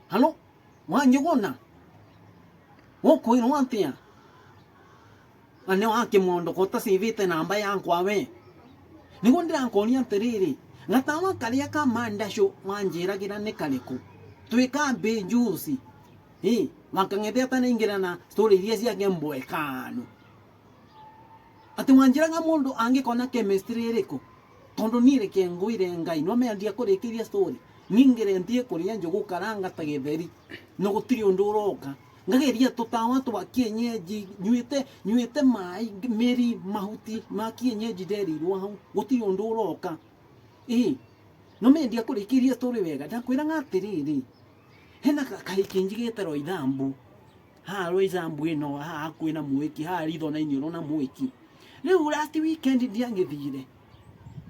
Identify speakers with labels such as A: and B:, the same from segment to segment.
A: Halo, Wanjũgũna, ũkwĩrwo atĩa? Na nĩ wakĩmondoko ũtacĩvĩte namba yakwa we. Nĩguo ndĩrakũria atĩrĩrĩ, gatawa karĩa ka mandacũ wanjĩragĩra nĩ karĩkũ? Twĩ kambĩ juzi. Ĩ, wakang'ethe atanaingĩra na story iria ciake mbwekanu. Atĩ wanjĩraga mũndũ angĩkona chemistry ĩrĩkũ? Tondũ niĩ reke ngwĩre Ngai, nĩwamenya ndiakũrĩkĩria story. Niĩ ngeretie kũrĩa njũgũ karanga ta gĩtheri, na gũtirĩ ũndũ ũroka. Ngageria tũtawa twa kienyeji, nyuĩte nyuĩte maĩ, mĩri, mahuti ma kienyeji nderirwo hau, gũtirĩ ũndũ ũroka. Ĩ, nĩwamenya ndiakũrĩkĩirie story wega, ndakwĩraga atĩrĩrĩ, hena kahiki njigĩte Roysambu. Haha Roysambu ĩno haha hakuhĩ na Mwĩki, haha ritho na iniũrũ na Mwĩki. Rĩu last weekend ndiagĩthire,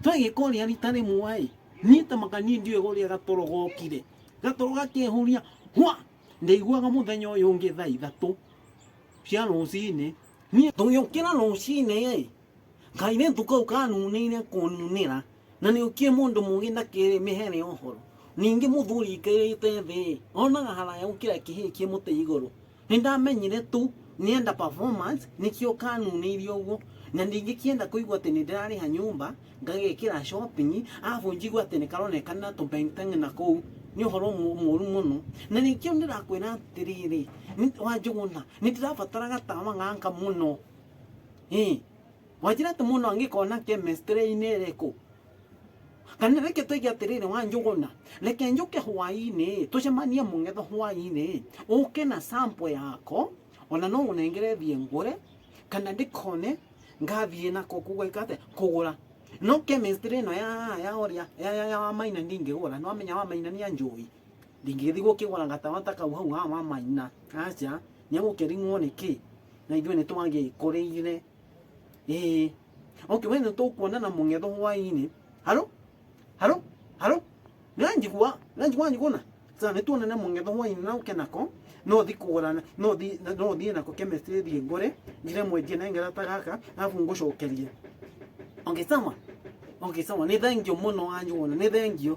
A: twagĩka ũrĩa rita rĩmwe ĩ, niĩ ta maka niĩ ndiũĩ ũrĩa gatoro gokire, gatoro gakĩhuria hwa, ndaiguaga mũthenya ũyũ ũngĩ thaa 3 cia rũcinĩ, niĩ tũgĩũkĩra rũcinĩ ĩ, kairĩtu kau kanunĩire kũnunĩra, na nĩ ũkĩĩ mũndũ mũgĩ ndakĩmĩhere ũhoro. Ningĩ mũthuri aikarĩte thĩ, onaga haraya gũkĩra kĩhĩĩ kĩ mũtĩ igũrũ. Nĩndamenyire tu nĩenda performance nĩkĩo kanunĩire ũguo, na ndingĩkĩenda kũigua atĩ nĩndĩrarĩha nyũmba, ngagekĩra shopping, arabu njigue atĩ nĩkaronekana na tũbenteng na kũu, nĩ ũhoro mũru mũno. Na nĩkĩo ndĩrakwĩra atĩrĩrĩ, Wanjũgũna, nĩndĩrabatara gatawa gaka mũno. Ĩĩ, wanjĩra atĩ mũndũ angĩkona chemistry-inĩ ĩrĩkũ? Kana reke tuige atĩrĩrĩ Wanjũgũna, reke njũke hwaĩ-inĩ, tũcemanie mũng'etho hwaĩ-inĩ, ũke na sample yako, ona no ũnengere thiĩ ngũre, kana ndĩkone ngathiĩ nako gwĩka atĩa, kũgũra. No chemistry ĩno ya ya ũrĩa ya ya ya Wamaina ndingĩgũra, nĩwamenya Wamaina nĩ anjũĩ, ndingĩthiĩ gũkĩgũra gatawa ta kau hau ha Wamaina, aca, nĩegũkĩringwo nĩkĩ, na ithuĩ nĩtwagĩkũrĩire. Ĩĩ. Okay, we nĩtũkuonana mũng'etho hwaĩ-inĩ. Haro? Haro? Haro? Nĩwanjigua? Nĩwanjigua Wanjiguna? Sawa, nĩtuonane mũng'etho hwaĩ-inĩ na ũke nako, no ũthiĩ kũgũra, no ũthiĩ no ũthiĩ nako chemist thiĩ ngũre, njĩre mwendia nengera ta gaka, arabu ngũcokerie. Okay, sawa? Okay, sawa. Nĩ thengiũ mũno Wanjiguna, nĩ thengiũ.